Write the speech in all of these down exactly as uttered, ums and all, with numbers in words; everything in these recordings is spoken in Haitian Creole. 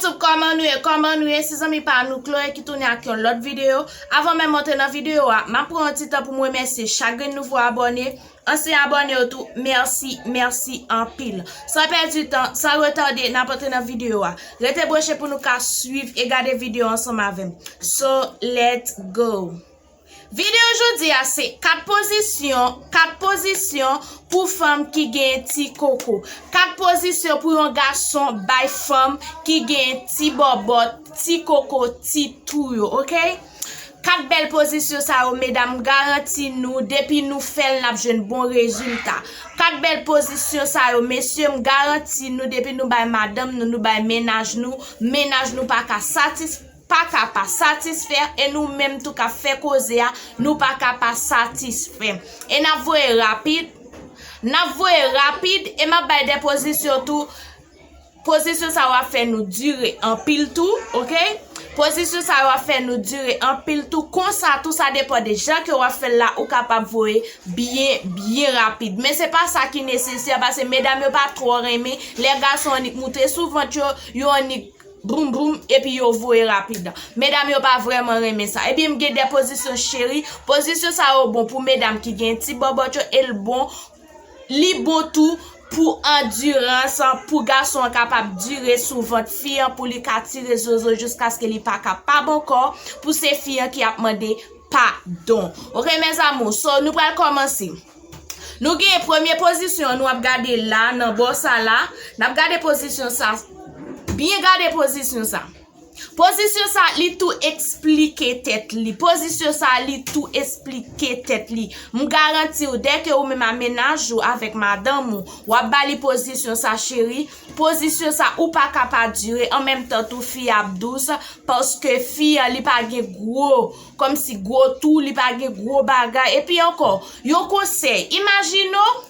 What's up, kòman nou ye? Kòman nou ye? Se zanmi pa nou Chloe ki tounen ak yon lòt videyo. Avan menm antre nan videyo a, m ap pran yon ti tan pou m remèsye chak grenn nouvo abòne, ansyen abòne yo tou, mèsi, mèsi anpil. San pèdi tan, san retade, n ap antre nan videyo a. Rete branche pou nou ka swiv e gade videyo ansanm avè m. So, let's go! Videyo jodi a se kat pozisyon, kat pozisyon pou fanm ki gen ti koko. Kat pozisyon pou yon gason bay fanm ki gen ti bòbòt, ti koko, ti tou yo, oke? Kat bèl pozisyon sa yo, medam, m garanti nou, depi nou fè l, n ap jwenn bon rezilta. Kat bèl pozisyon sa yo, mesye, m garanti nou, depi nou bay madanm nou, nou bay mennaj nou, mennaj nou pa ka satis-, pa ka pa satisfè, e nou menm tou k ap fè koze a, nou pa ka pa satisfè. E n ap voye rapid, n ap voye rapid, e m ap bay de pozisyon tou. Pozisyon sa yo ap fè nou dire anpil tou, oke? Pozisyon sa yo ap fè nou dire anpil tou. Konsa tou, sa depann de jan ke w ap fè l la, ou kapab voye byen, byen rapid. Men se pa sa ki nesesè, paske medam yo pa twò renmen lè gason annik moute sou vant yo, yo annik boum boum, epi yo voye rapid. Medam yo pa vrèman renmen sa. Ebyen, m gen de pozisyon cheri. Pozisyon sa yo bon pou medam ki gen ti bòbòt yo, e l bon, li bon tou pou andirans, pou gason an kapab dire sou vant fi an, pou li ka tire zozo jiskaske li pa kapab ankò, pou se fi an ki ap mande padon. Oke, mes amours, so nou pral kòmanse. Nou gen premye pozisyon, nou ap gade la, nan bò sa la. N ap gade pozisyon sa. Byen gade pozisyon sa. Pozisyon sa, li tou eksplike tèt li. Pozisyon sa, li tou eksplike tèt li. M garanti w, dèke ou menm a mennaj ou avèk madanm ou, w ap ba li pozisyon sa, cheri. Pozisyon sa, ou pa ka pa dire, an menm tan tou, fi ap dous, paske fi an, li pa gen gwo, kòmsi gwo tou, li pa gen gwo bagay. Epi ankò, yon konsèy, imajine w,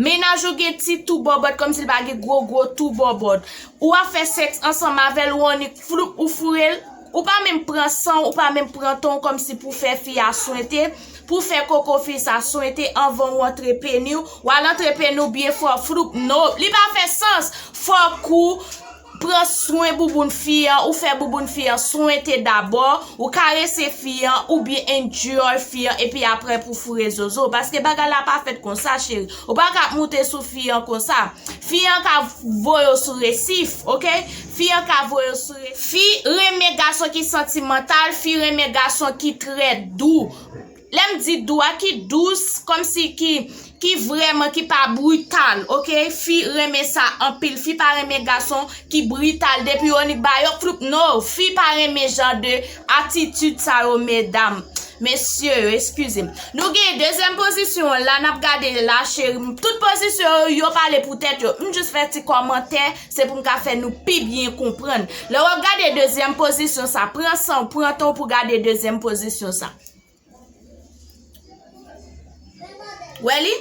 mennaj ou gen ti tou bòbòt, kòmsi l pa gen gwo, gwo tou bòbòt. Ou ap fè sèks ansanm avè l, ou annik floup, ou foure l. Ou pa menm pran san w, ou pa menm pran tan w kòmsi pou fè fi a swente, pou fè koko fi sa swente anvan w antre peni w. W al antre peni w byen fò, floup, no. Li pa fè sans. Fòk ou pran swen bouboun fi an, ou fè bouboun fi an swente dabò, ou karese fi an, oubyen enjoy fi an, epi apre pou foure zozo. Paske bagay la pa fèt konsa, cheri. Ou pa ka ap moute sou fi an konsa. Fi an ka voye w sou resif, oke? Fi an ka voye w sou resif. Fi renmen gason ki santimantal, fi renmen gason ki trè dou. Lè m di dou a, ki dous, kòmsi ki, ki vrèman, ki pa brital, oke? Fi renmen sa anpil. Fi pa renmen gason ki brital. Depi yo annik ba yo floup, no. Fi pa renmen jan de atitid sa yo, medam. Mesye yo, eskize m. Nou gen dezyèm pozisyon an la, n ap gade la, cheri. Tout pozisyon yo, yo pale pou tèt yo. M jis fè ti kòmantè, se pou m ka fè nou pi byen konprann. Lè w ap gade dezyèm pozisyon sa, pran san w, pran tan w pou gade dezyèm pozisyon sa. Wè li?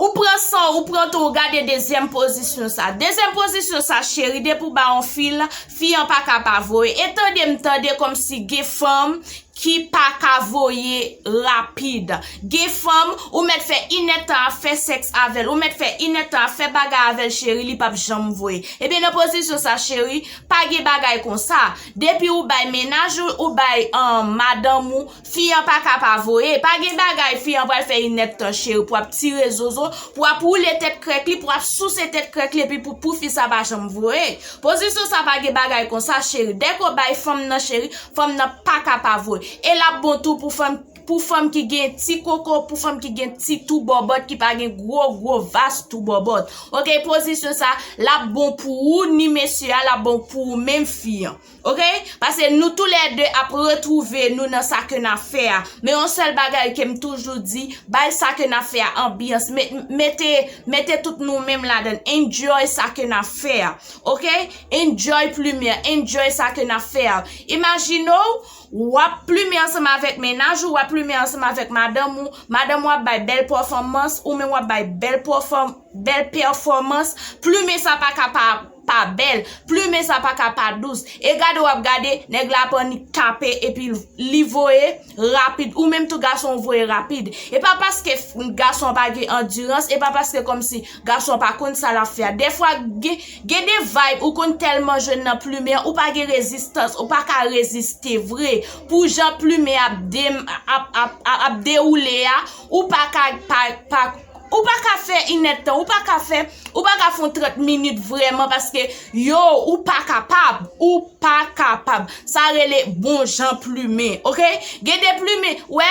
Ou pran san w, ou pran tan w, ou gade dezyèm pozisyon sa. Dezyèm pozisyon sa, cheri, depi w ba yon fi l, fi an pa ka pa voye. E tande m tande kòmsi gen fanm ki pa ka voye rapid. Gen fanm, ou mèt fè inèdtan ap fè sèks avè l, ou mèt fè inèdtan ap fè bagay avè l, cheri, li p ap janm voye. Ebyen, nan pozisyon sa, cheri, pa gen bagay konsa. Depi ou bay mennaj ou, ou bay, um, madanm ou, fi an pa ka pa voye. Pa gen bagay, fi an pral fè inèdtan, cheri, pou ap tire zozo, pou ap woule tèt krèk li, pou ap souse tèt krèk li, epi pou, pou fi sa pa janm voye. Pozisyon sa pa gen bagay konsa, cheri. Dèke w bay fanm nan, cheri, fanm nan pa ka pa voye. E l ap bon tou pou fanm, pou fanm ki gen ti koko, pou fanm ki gen ti tou bòbòt, ki pa gen gwo, gwo vas tou bòbòt. Oke, pozisyon sa, l ap bon pou ou, ni mesye a, l ap bon pou ou menm fi an. Oke? Paske nou toulède ap retwouve nou nan sa ke n ap fè a. Men yon sèl bagay ke m toujou di, bay sa ke n ap fè a anbyans. Me-, mete, mete tout nou menm ladan l. Enjoy sa ke n ap fè a. Oke? Enjoy plimen, enjoy sa ke n ap fè a. Imajine w, w ap plimen ansanm avèk mennaj ou, w ap plimen ansanm avèk madanm ou. Madanm ou ap bay bèl pèfòmans, ou menm w ap bay bèl pèfòm-, bèl pèfòmans, plimen sa pa ka pa, pa bèl, plimen sa pa ka pa dous. E gade w ap gade, nèg la ap annik tape epi li voye rapid. Ou menm tou gason w voye rapid. E pa paske f- gason an pa gen andirans, e pa paske kòmsi gason an pa konn sa l ap fè a. Dèfwa gen, gen de vibe ou konn tèlman jwenn nan plimen an, ou pa gen rezistans, ou pa ka reziste vre. Pou jan plimen ap, de, ap, ap, ap, ap dewoule a, ou pa ka pa, pa ou pa ka fè inèdtan, ou pa ka fè, ou pa ka fè yon trant minit vrèman paske yo, ou pa kapab, ou pa kapab. Sa rele bon jan plimen, oke? Gen de plimen, wè,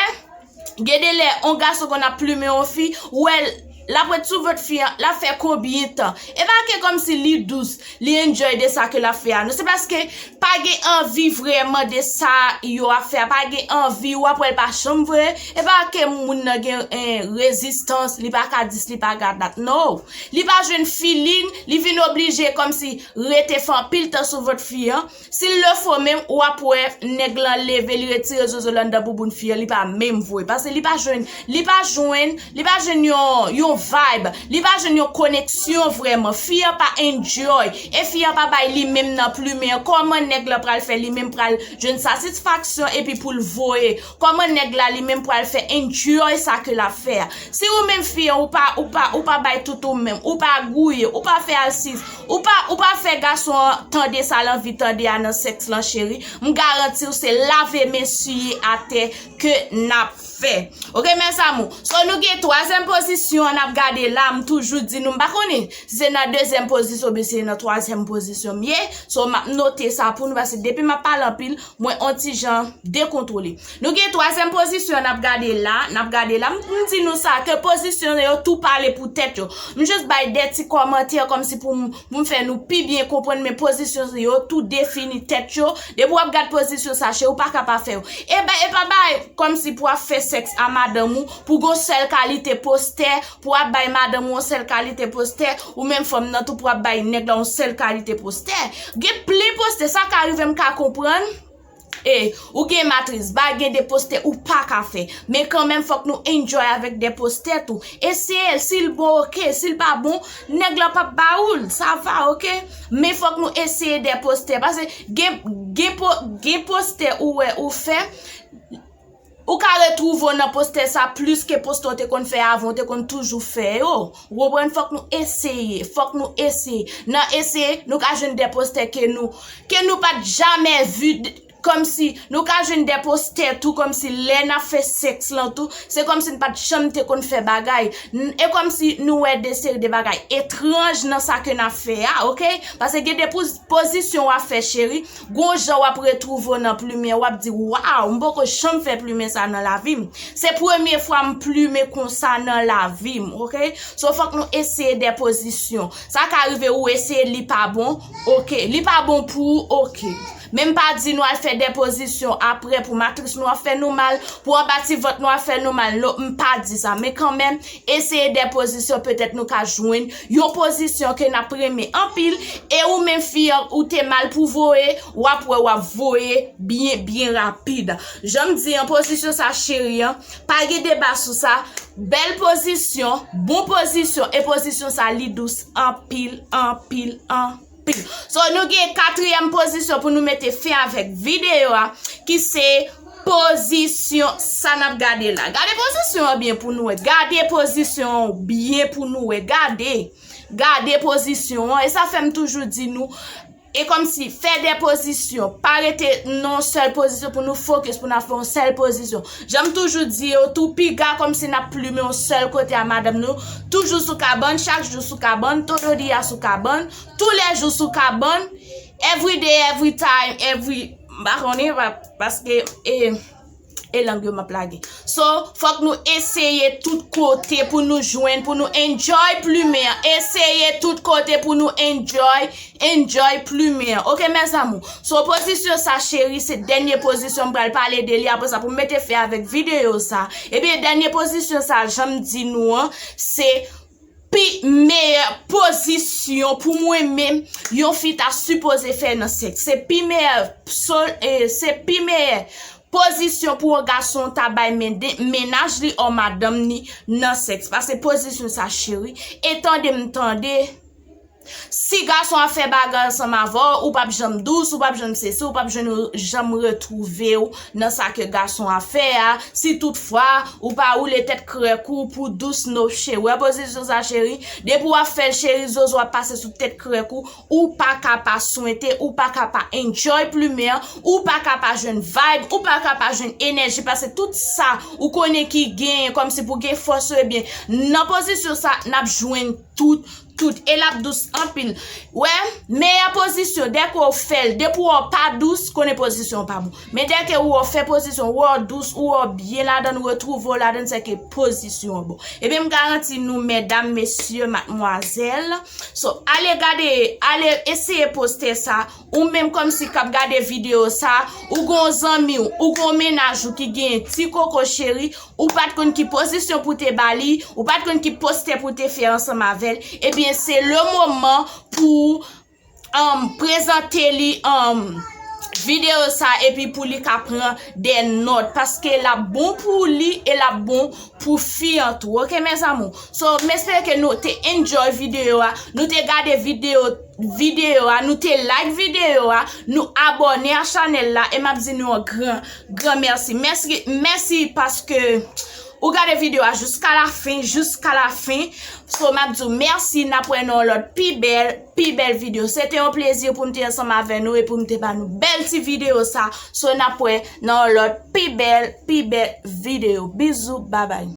gen de lè, yon gason konn ap plimen yon fi, ou wè l, l ap ret sou vant fi an, l ap fè konbyen tan? E pa ke kòmsi li dous, li enjoy de sa ke l ap fè a. Non, se paske pa gen anvi vrèman de sa yo ap fè a, pa gen anvi, w ap wè l pa janm vre. E pa ke moun nan gen, eh, rezistans, li pa ka dis, li pa ka dat. No. Li pa jwenn feeling, li vin oblije kòmsi rete fè anpil tan sou vant fi an. Si l le fo menm, w ap wè nèg lan leve, li retire zozo l anndan bouboun fi an, li pa menm voye. Paske li pa jwenn, li pa jwenn, li pa jwenn yon, yon vibe, li pa jwenn yon koneksyon vrèman. Fi an pa enjoy, e fi an pa bay li menm nan plimen an. Kòman nèg lan pral fè li menm pral jwenn satisfaksyon epi pou l voye? Kòman nèg la li menm pral fè enjoy sa ke l ap fè a? Si ou menm fi an, ou pa, ou pa, ou pa bay tout ou menm, ou pa gouye, ou pa fè alsis, ou pa, ou pa fè gason an tande sa l anvi tande a nan sèks lan, cheri, m garanti w se lave men siye atè ke n ap fè. Oke, mes amours? So, nou gen twazyèm pozisyon an n ap gade la, m toujou di nou, m pa konnen si se nan dezyèm pozisyon oubyen se nan twazyèm pozisyon m ye. So, m ap note sa pou nou, paske depi m ap pale anpil, mwen on ti jan dekontwole. Nou gen twazyèm pozisyon n ap gade la, n ap gade la. M, m di nou sa, ke pozisyon yo tou pale pou tèt yo. M jis bay de ti kòmantè kòmsi pou m, pou m fè nou pi byen konprann, men pozisyon yo tou defini tèt yo. Depi w ap gad pozisyon sa, cheri, ou pa ka pa fè yo. E ba, e pa bay kòmsi pou w ap fè sèks a madanm ou, pou gon sèl kalite postè, pou w ap bay madanm ou yon sèl kalite postè, ou menm fanm nan tou pou w ap bay nèg la yon sèl kalite postè. Gen plen postè, sa ka rive m ka konprann. E, ou gen matris, ba gen de postè ou pa ka fè. Men kanmenm, fòk nou enjoy avèk de postè tou. Eseye l, si l bon, oke. Si l pa bon, nèg la p ap ba ou l. Sa va, oke? Men fòk nou eseye de postè. Paske gen, gen, po, gen postè ou wè ou fè, ou ka retwouve w nan postè sa plis ke postè w te konn fè avan, w te konn toujou fè yo. Ou konprann? Fòk nou eseye, fòk nou eseye. Nan eseye, nou ka jwenn de postè ke nou, ke nou pa t jamè vi, kòmsi nou ka jwenn de postè tou, kòmsi lè n ap fè sèks lan tou, se kòmsi n pa t janm te konn fè bagay. N- e kòmsi nou wè de seri de bagay etranj nan sa ke n ap fè a, oke? Paske gen de poz- pozisyon w ap fè, cheri, gon jan w ap retwouve w nan plimen, w ap di, waw, m poko janm fè plimen sa nan lavi m. Se premye fwa m plimen konsa nan lavi m, oke? So, fòk nou eseye de pozisyon. Sa ka rive ou eseye, li pa bon, oke. Li pa bon pou ou, oke. Men m pa di nou al fè de pozisyon apre pou matris nou ap fè nou mal, pou anba ti vant nou ap fè nou mal. Non, m pa di sa. Men kanmenm, eseye de pozisyon, petèt nou ka jwenn yon pozisyon ke n ap renmen anpil, e ou menm fi an, ou te mal pou voye, w ap wè w ap voye byen, byen rapid. Jan m di an, pozisyon sa, cheri an, pa gen deba sou sa. Bèl pozisyon, bon pozisyon, e pozisyon sa, li dous anpil, anpil, anpil. So, nou gen katriyèm pozisyon pou nou mete fen avèk videyo a, ki se pozisyon sa n ap gade la. Gade pozisyon an byen pou nou wè. Gade pozisyon an byen pou nou wè. Gade. Gade pozisyon an. E sa fè m toujou di nou, e kòmsi, fè de pozisyon. Pa rete nan yon sèl pozisyon pou nou fokis, pou n ap fè yon sèl pozisyon. Jan m toujou di yo, tou piga kòmsi n ap plimen yon sèl kote a madanm nou. Toujou sou kabann, chak jou sou kabann, todos os dias sou kabann, tou lè jou sou kabann, every day, every time, every, m pa konnen, pa- paske, e, e lang yo m ap lage. So, fòk nou eseye tout kote pou nou jwenn, pou nou enjoy plimen an. Eseye tout kote pou nou enjoy, enjoy plimen an. Oke, mes amours? So, pozisyon sa, cheri, se dènye pozisyon m pral pale de li. Apre sa, pou m mete fen avèk videyo sa. Ebyen, dènye pozisyon sa, jan m di nou an, se pi meyè pozisyon pou mwen menm yon fi ta sipoze fè nan sèks. Se pi meyè, so, e, se pi meyè pozisyon pou yon gason ta bay mennaj li o madanm ni nan sèks. Pase pozisyon sa, cheri. E tande m tande. Si gason a fè bagay ansanm avè w, ou p ap janm dous, ou p ap janm sesi, ou p ap janm, janm retwouve w nan sa ke gason a fè a. Si toutfwa ou pa woule tèt krèk ou pou dous no cheri. Wè pozisyon sa, cheri. Depi w ap fè l, cheri, zozo ap pase sou tèt krèk ou. Ou pa ka pa swente, ou pa ka pa enjoy plimen an, ou pa ka pa jwenn vibe, ou pa ka pa jwenn enèji, pase tout sa ou konnen ki genyen kòmsi pou gen fòs ou, ebyen, nan pozisyon sa, n ap jwenn tout, tout. E l ap dous anpil. Wè, meyè pozisyon, dèke w fè l, depi w pa dous, konnen pozisyon an pa bon. Men dèke w fè pozisyon, w dous, w byen ladan, w retwouve w ladan, se ke pozisyon an bon. Ebyen, m garanti nou, medam, mesye, madmwazèl. So, ale gade, ale eseye poste sa. Ou menm kòmsi k ap gade videyo sa, ou gon zanmi w, ou gon mennaj ou ki gen ti koko cheri, ou pa t konn ki pozisyon pou te ba li, ou pa t konn ki poste pou te fè ansanm avè l. Ebyen, se le moman pou um, prezante li um, videyo sa epi pou li ka pran de nòt, paske l ap bon pou li e l ap bon pou fi an tou. Oke, mes amours? So, m espere ke nou te enjoy videyo a, nou te gade videyo videyo a, nou te like videyo a, nou abòne a chanèl la, e m ap di nou yon gran, gran mèsi. Mèsi, mèsi paske ou gade videyo a jiska la fen, jiska la fen. So, m ap di w mèsi, n ap wè nan yon lòt pi bèl, pi bèl videyo. Se te yon plezi pou m te ansanm avè nou e pou m te ba nou bèl ti videyo sa. So, n ap wè nan yon lòt pi bèl, pi bèl videyo. Bizou, babay.